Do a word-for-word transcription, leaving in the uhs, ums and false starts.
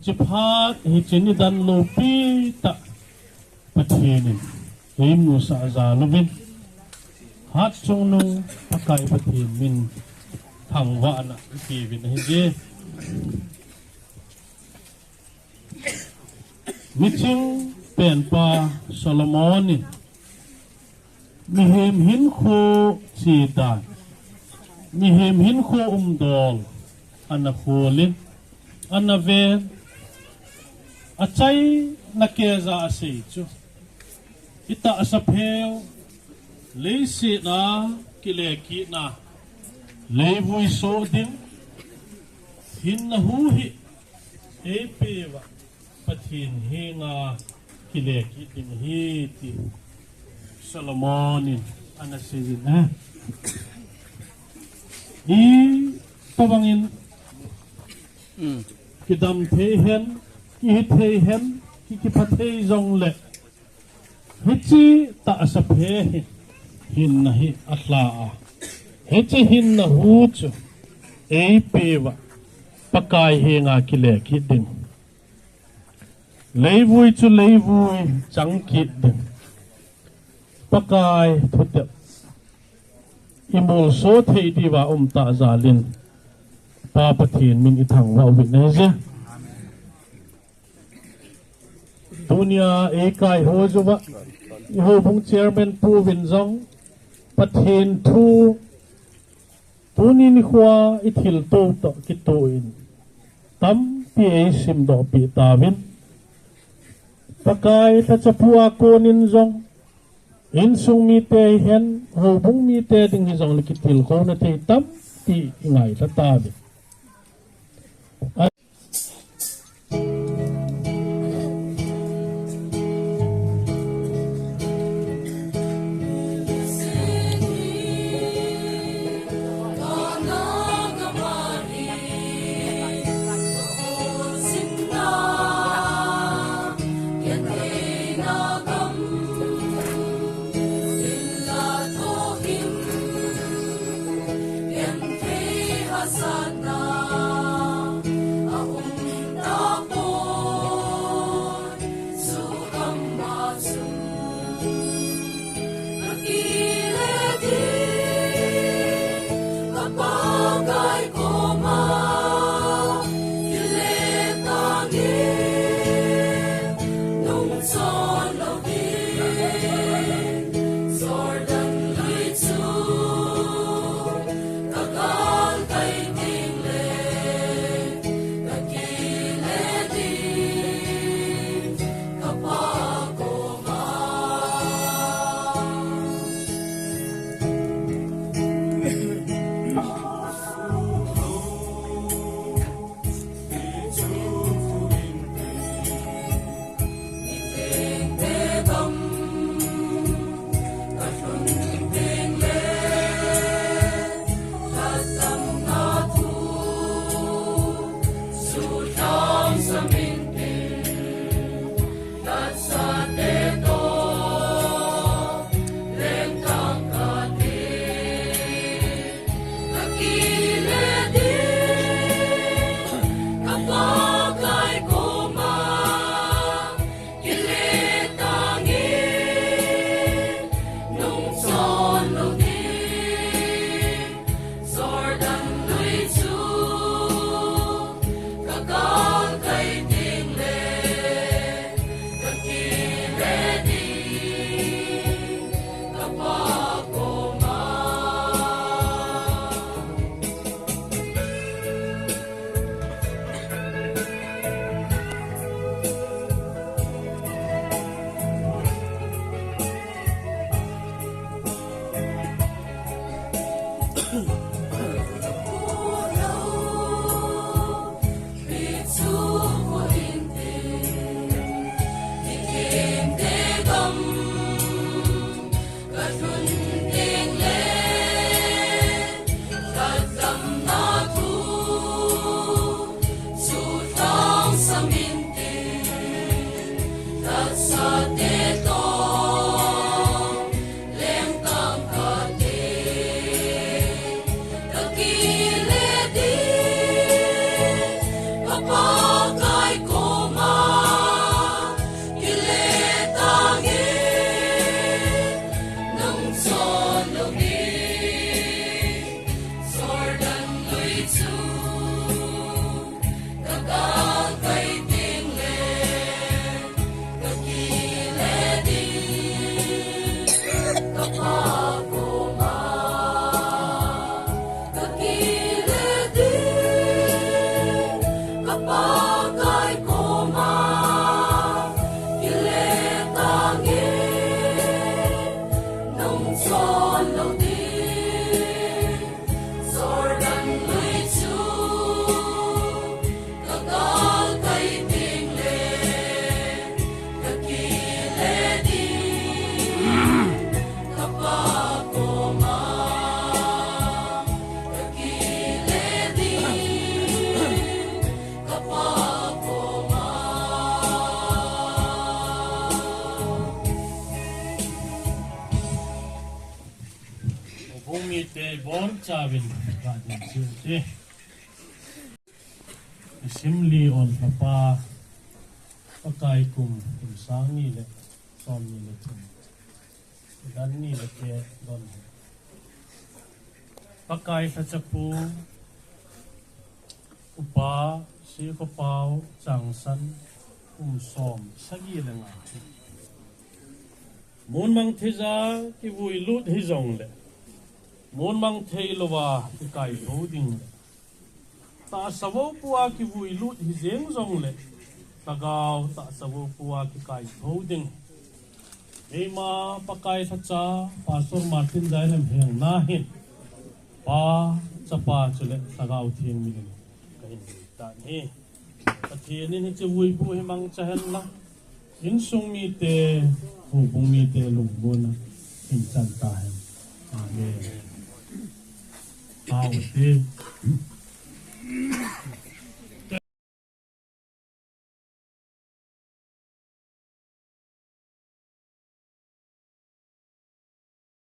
Chiphat hiche nidan lopi tah Pathen in eimusah jal uvin, hatchungnung Pakai Pathen min thangvahna ipeuvin ahije. Miching penpa Solomon in mihem hinkho chedan, mihem hinkho umdol ana kholin, ana ven, achaina keija asei chu, itahsa pheu, leiset a kile kitna, leivui soh ding, hinna hu hi eipeuva Pathen henga kile kit ding ahi ti Solomon in ana seijin ahi. Itobangin kidam thei hen, kihi thei hen, ki, kipha thei jongle, hiche tahsa phe hi hinna hi alha a, hiche hinna hu chu eipeuva Pakai henga kile kit ding, leivui chu leivui chang kit ding, Pakai thutep imolso thei diuva umtah jal in Pa Pathen min ithangvah uvin ahije. Tunia eikaiho jouva ihoubung chairman pu vin jong Pathen thu tuni nikhoa ithilto toh kitoh in tampi eisimdoh peh tauvin, Pakai lhachapu a konin jong, insung mite hihen, houbung mite ding hijongle kitilkhouna thei tampi ingailha tauvin. Avin, Pakai din chiu te. Isim li on papa, Pakai kum, kum sang ni le, som ni le thum. Dan ni le ke don. Pakai Lhachapu, Upa, Sikhopau, Changsan, kum som, sagi le nga. Munmang theija kivui lut hijongle, munmang thei louva kikai thou ding le, tahsa voupua kivui lut hijeng jongle, lhagao tahsa voupua kikai thou ding. Eima Pakai Lhacha, Pastor Martin Zailem heng na hin, Pa, Chapa chule Lhagao Theng minin kahin tan hi. Pathen in hiche vuipu hi mangcha hen lang, insung mite, houbung mite lungmonna hin chan tahen. Amen. Amen.